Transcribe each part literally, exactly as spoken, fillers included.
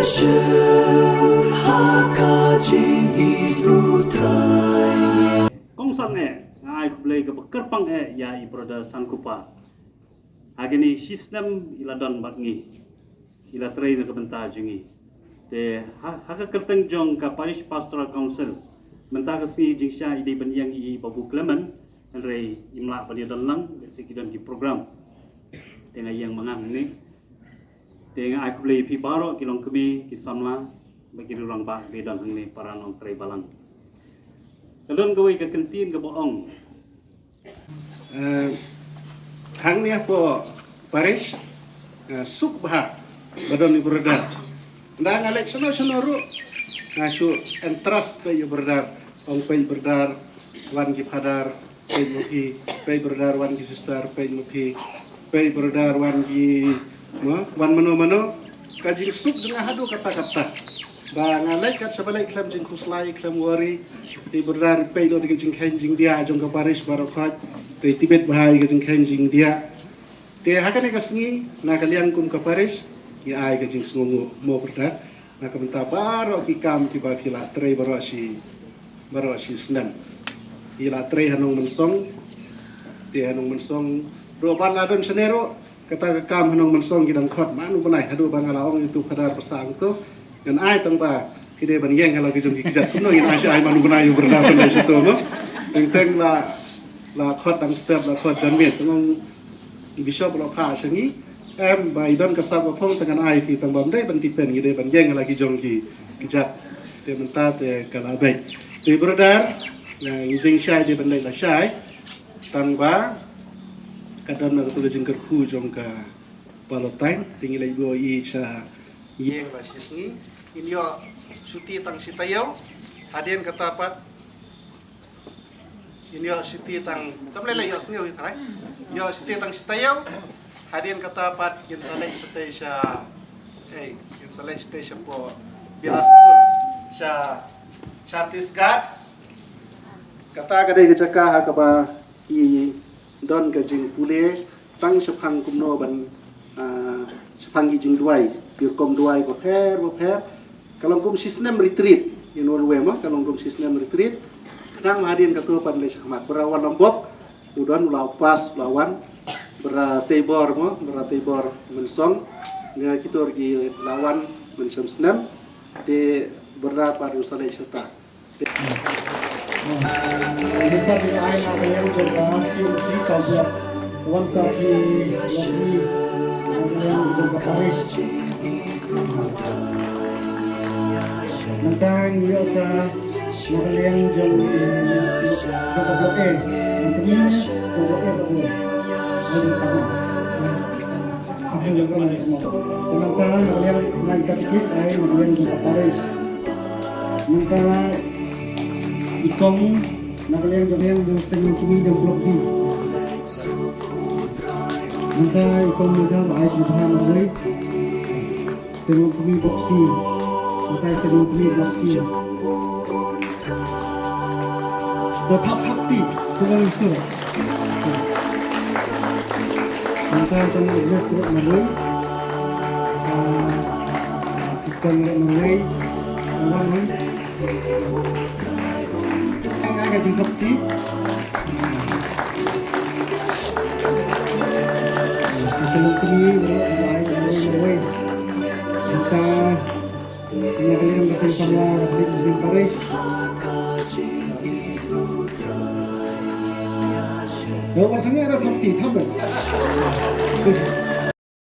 Shem ha ka jingïeit u Trai. Kongsan eh, nga ai khublei kaba kyrpang eh ïa i brother Sangkupa. Ha kine shi snem i la don bad ngi. I la trei na ka bynta jong ngi. Te ha, ha ka kyrteng jong ka Parish Pastoral Council, mynta ka sngi jingshisha i dei ban ïeng i Babu Clement, hynrei im lah ban ïadon lang, lehse ki don ki program. Te nga ïeng ma nga hangne. Te nga ai khublei ïa phi baroh ki longkmie, ki samla, bad ki rangbah ba don hangne para nongtrei balang. Ka don kawei ka kyntien kaba ong. Eh, hangne hapoh parish, eh, suk bha ba don i brother. Ynda nga leit shano shano ruh, nga shu entrust peit i brother. Ong peit brother, wan ki father, peit ma phi, peit brother, wan ki sister, peit ma phi, peit brother, wan ki, ma, wan mano mano. Ka jingsuk jong nga haduh katta katta. Ba nga leit kat shaba leit khlem jingkhuslai, khlem worry. Te brother peit lut ïa ka jingkheiñ jingdiah jong ka parish baroh khoit. Te tip bha ïa ka jingkheiñ jingdiah. Te ha kane ka sngi, na ka liang kum ka parish, ngi ai ka jingsngewnguh mo brother. Na ka bynta baroh ki kam kiba phi la trei baroh shi, baroh shi snem. Phi la trei ha Nongmynsong, te ha Nongmynsong ruh ban la don shane ruh, kata ka kam ha Nongmynsong ki dang khot, mano u bnai, haduh ba nga la ong ïa utu u father ba sah hangto, ngan ai tang ba phi dei ban ïeng ha la ki jong ki kjat, kumno ngin ai shi ai mano u bnai u brother ban leit shato mo. Teng teng la, la khot dang step, la khot janmiet, tang ong i bishop la phah sha ngi, em, ba i don ka sap ka phong, tang ngan ai phi, tang ba ym dei ban tip pen, ngi dei ban ïeng ha la ki jong ki kjat. Te mynta te ka la beit. Te brother, eh, ngi jingshai dei ban leit la shai. Tang ba ka don na katu ka jingkyrkhu jong ka Palestine, te ngi leit buh ïa sha ïing la shi sngi. Ngin ïoh shuti tang shi taïew. Hadien kata pat ngin ïoh shuti tang, tam lei lei ïoh sngew hi tharai. Ïoh shuti tang shi taïew. Hadien kata pat ngin sa leit shatei sha, eh, ngin sa leit shatei shapoh Bilaspur, sha Chhattisgarh. Kata ka dei ka jaka ha kaba ki don ka jingpule tang shaphang kumno ban, ah, shaphang ki jingduwai, ki rukom duwai bapher bapher. Ka long kum shi snem retreat in one way mo, ka long kum shi snem retreat. Khnang ba hadien kato pat leit shakhmat. Brother Wanlambok u don, u la pass, u la wan. Brother Teibor mo, Brother Teibor Mynsong, nga kito ruh ki la wan mynshem snem. Te brother pat u sa leit shata. Nangta ngi ïoh sa na ka liang jong, jong ka block A. Nangta ngi ïoh sa block A, block A. Nangta na ka liang, na ka tikit ai na ka liang jong ka parish. Nangta i kong na ka liang jong, liang jong seng jong kmie jong block B. Nangta i kong nangta ba ai jingpynbha na ka liang seng jong kmie block C. Nangta i seng jong kmie block C. Ba phap phap ti, tu kan sur. Nangta tu kan sur na lui. Ah, tu kan sur na lui. Awang lui. Ang aga jingkap ti. Shalom kini, wala, wala, wala, wala. Nangta Nga kaliang ka seng samla ka seng seng parish. Yo, ka seng ni ada thirty, thirty.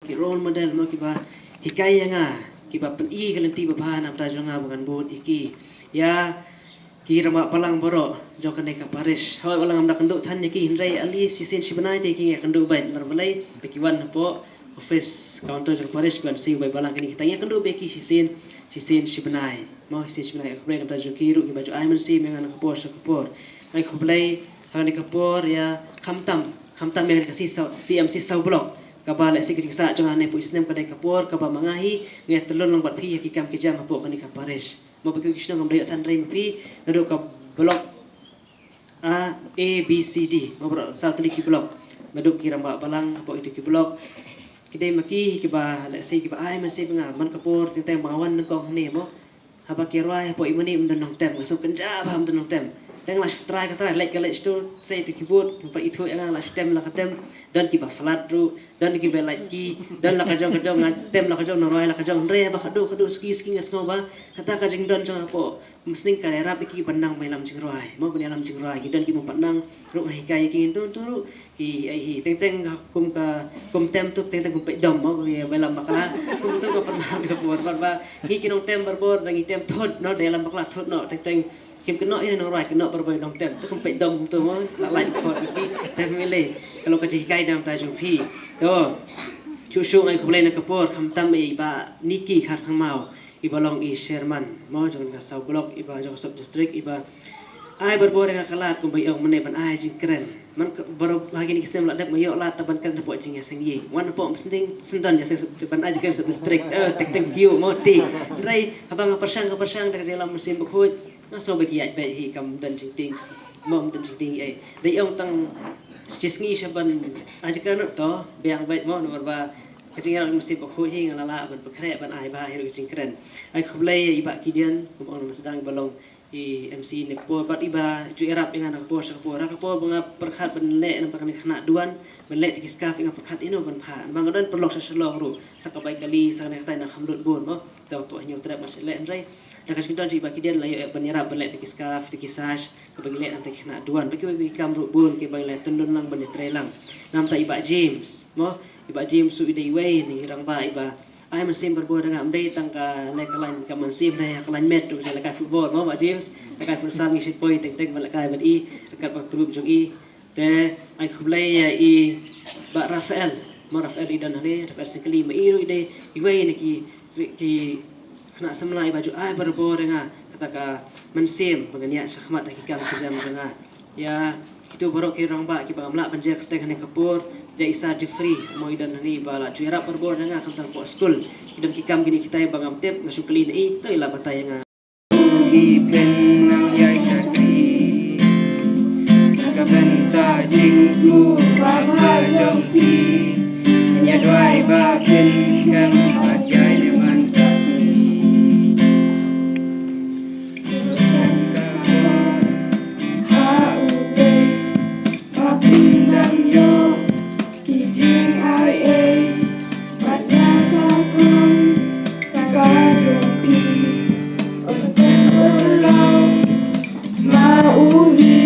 Ki role model mo kiba hikai ïa nga, kiba pyni ka lynti babha na bynta jong nga ba ngan bud ïa ki. Ïa ki rangbah balang baroh jong kane ka parish. Hooid, balang ngam da kynduh than ïa ki, hynrei ali shisien shi bnai te ki ngi ïakynduh beit, namar balei ba ki wan hapoh office counter jong ka parish, ki wan siew beit balang, kine ki tang ïakynduh beit ki shisien, shisien shi bnai. Mo, shisien shi bnai, khublei na bynta jong ki ruh kiba ju ai mynsiem ïa nga na ka por sha ka por. Ai khublei ha kane ka por ïa khamtam, khamtam ïa kane ka C S, C M C South Block, kaba lehse ka jingsah jong nga ha kane poi snem ka dei ka por kaba ma nga hi nga ïatyllun lang bad phi ïa ki kam ki jam hapoh kane ka parish. Mo, ba ki shnong ngam da ïoh than, hynrei ma phi naduh ka block A, A, B, C, D, mo, baroh saw tylli ki block. Naduh ki rangbah balang hapoh kito ki block, Ki dei ma ki kiba lehse kiba ai mynsiem ïa nga man ka por teng teng ba nga wan nyngkong hangne mo. Haba ki rwai hapoh i mane ym don nongtem, nga sngewkynjah bha ym don nongtem. Teng la shu trai ka trai, leit ka leit shu, sei to keyboard, ym pat ithuh ïa nga, la shu tem la ka tem. Don kiba flat ruh, don kiba lait ki, don la ka jong ka jong, nga tem la ka jong, nga rwai la ka jong. Hynrei haba khadduh khadduh suki suki nga sngew ba kata ka jingdon jong nga hapoh Mynsngi ka ïarap ïa ki ban nang ban ïalam jingrwai. Mo ban ïalam jingrwai. Ki don ki bym pat nang ruh nga hikai ïa ki ngin tun tun ruh. Ki ai hi teng teng kum ka kum tem tu teng teng kum peit dom mo ban ïalam bakla. Kum tu ka pynlong ka por ba ba ngi ki nongtem barabor ba ngi tem thut noh da ïalam bakla thut noh teng teng kim kynnoh ïa nongrwai kynnoh barabor nongtem tu kum peit dom tu mo la lai khot ïa ki tem ngi lei. Ka long ka jinghikai namar ta jong phi. To. Shu shu ai khublei na ka por khamtam i Bah Nicky Kharthangmaw. Iba long i chairman mo jong ka South Block iba jong ka Sub District iba ai barabor ïa nga ka lad kumba ïa ong mynne ban ai jingkren. Man ka barabor ha kine ki snem la dep nga ïoh lad ta ban kren hapoh jingïaseng ïing. Wan hapoh Mynsngi syndon ïaseng sub ban ai jingkren Sub District. Eh tek tek kiew mo ti. Hynrei haba nga pyrshang nga pyrshang da ka jingïalam Mynsiem Bakhuid nga sngew ba ki ïaid beit hi kam don jingtieng mo ym don jingtieng ei. Dei ong tang shi sngi sha ban ai jingkren to biang beit mo namar ba ka jingïalam Mynsiem Bakhuid hi nga la lah ban pynkhreh ban ai bha hi ruh ka jingkren. Ai khublei ïa i Bah Gideon kum ong na sdang ba long i M C ne por bad iba ju ïarap ïa nga na ka por sha ka por. Ha ka por ba nga pyrkhat ban leh namar kane ka khynnah duwan ban leh tiki scarf ïa nga pyrkhat ïa no ban pha. Namar nga don paralok sha Shillong ruh sa ka bai kali sa kane ka tai na kham lut bun mo. Tang to hynñiew trep nga shu leh hynrei. Da ka jingdon jong i Bah Gideon la ïoh ban ïarap ban leh tiki scarf tiki sash. Kaba ngi leh namar ki khynnah duwan ba kiwei kiwei ki kam ruh bun kiba ngi leh tyndon lang ban ïatrei lang. Namar ta i Bah James mo i Bah James ruh i dei iwei na i rangbah iba ai mynsiem barabor ïa nga ym dei tang ka leh ka lain ka mynsiem dei ha ka lain met ruh ka lehkai football mo Bah James lehkai futsal ngi shu poi teng teng ban lehkai bad i ryngkat bad ka group jong i. Te ai khublei ïa i Bah Raphael mo Raphael i don hangne Raphael Syngkli ma i ruh i dei iwei na ki ki khynnah samla iba ju ai barabor ïa nga kata ka mynsiem ba ngan ïaid shakhmat ha ki kam ki jam jong nga. Ïa kito baroh ki rangbah kiba ngam lah ban jer kyrteng ha kane ka por ïa i Sir Jeffrey mo i don hangne iba la ju ïarap barabor ïa nga khamtam hapoh skul. Ki don ki kam kine kitai ba ngam tip nga shu kylli na i to i la batai ïa nga. Phi pynang ïa shakri na ka bynta jingthmu ba ha jong phi. Ïa duwai ba phin skhem bad ïa ïa man ka sngi. Skhem ka ha u Blei ba phin dang ïoh ki jingai ei. Bad na ka thong ka jong phi un pynlong ma u hi.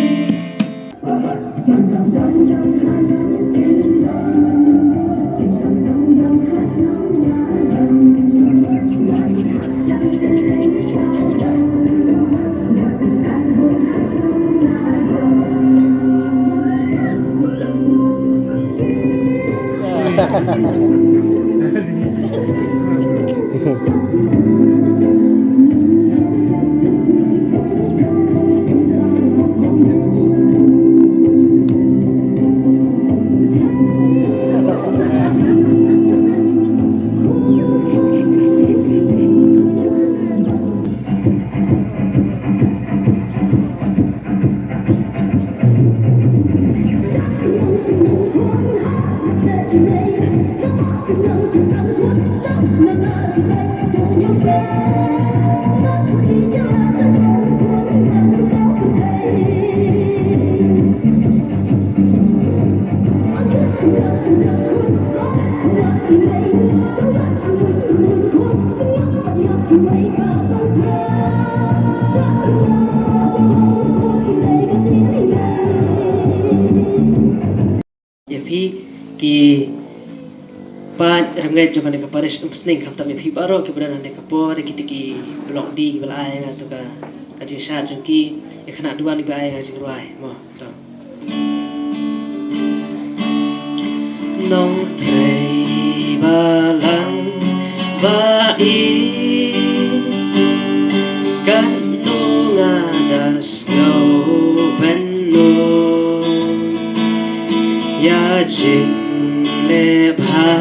Ïa phi ki paid rangeit jong kane ka parish Umsning khamtam ïa phi baroh kiba don ha kane ka por ïa kita ki block D kiba la ai ïa nga to ka ka jingshad jong ki ïa khynnah duwan kiba ai ïa nga jingrwai mo to. Nongtrei balang ba i katno nga da sngew bynnud ïa jingleh bha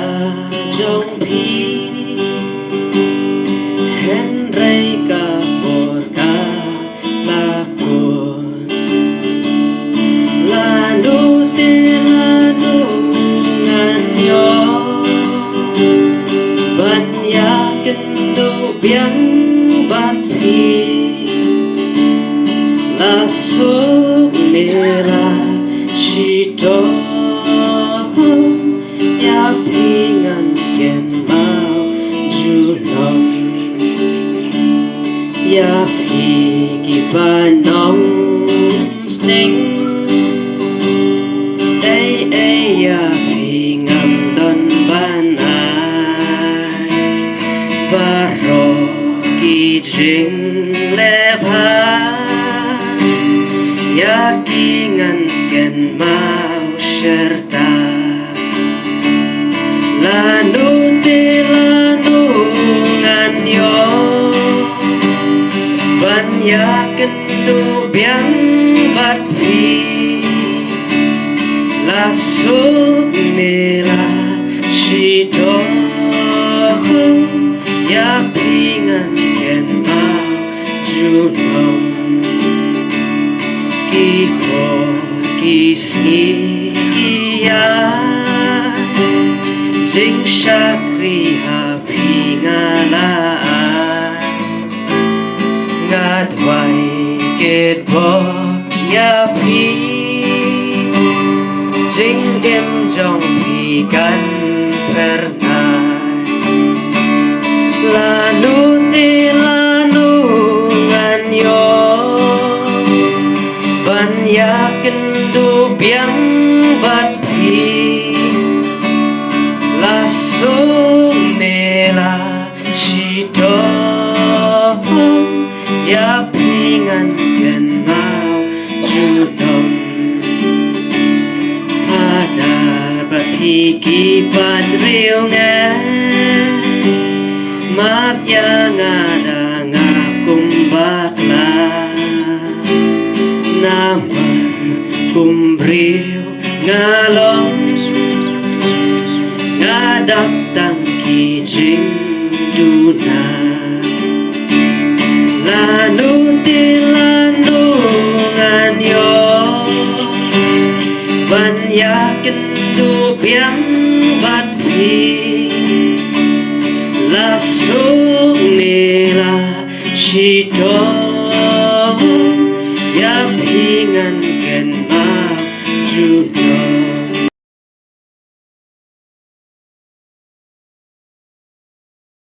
jong phi. Hynrei ka por ka la kut. Lano te lano ngan ïoh biang bad phi, la suk ne la shitom, ïa phi ngan kynmaw junom. Ïa phi ki nongshong sting, ei ei ïa phi ngam don ban ai baroh ki jingleh bha, ïa ki ngan kynmaw syrta. Lano te lano ngan ïoh ban ïakynduh biang bad phi, la suk ne la shitom, ïa phi ngan kynmaw junom. Ki por ki sngi ki ïaid, jingshakri ha phi nga la ai. Nga duwai kitbok ïa phi, jingim jong phi kan pher ngai. Lano te lano ngan ïoh ban ïakynduh biang bad phi, la suk ne la shitom, ïa phi ngan kynmaw junom. Hadar ba phi ki bynriew ngan map ïa nga da nga kum bakla. Namar kum briew nga long, nga dap tang ki jingduna. Lano te lano ngan ïoh ban ïakynduh biang bad phi, la suk ne la shitom, ïa phi ngan kynmaw junom.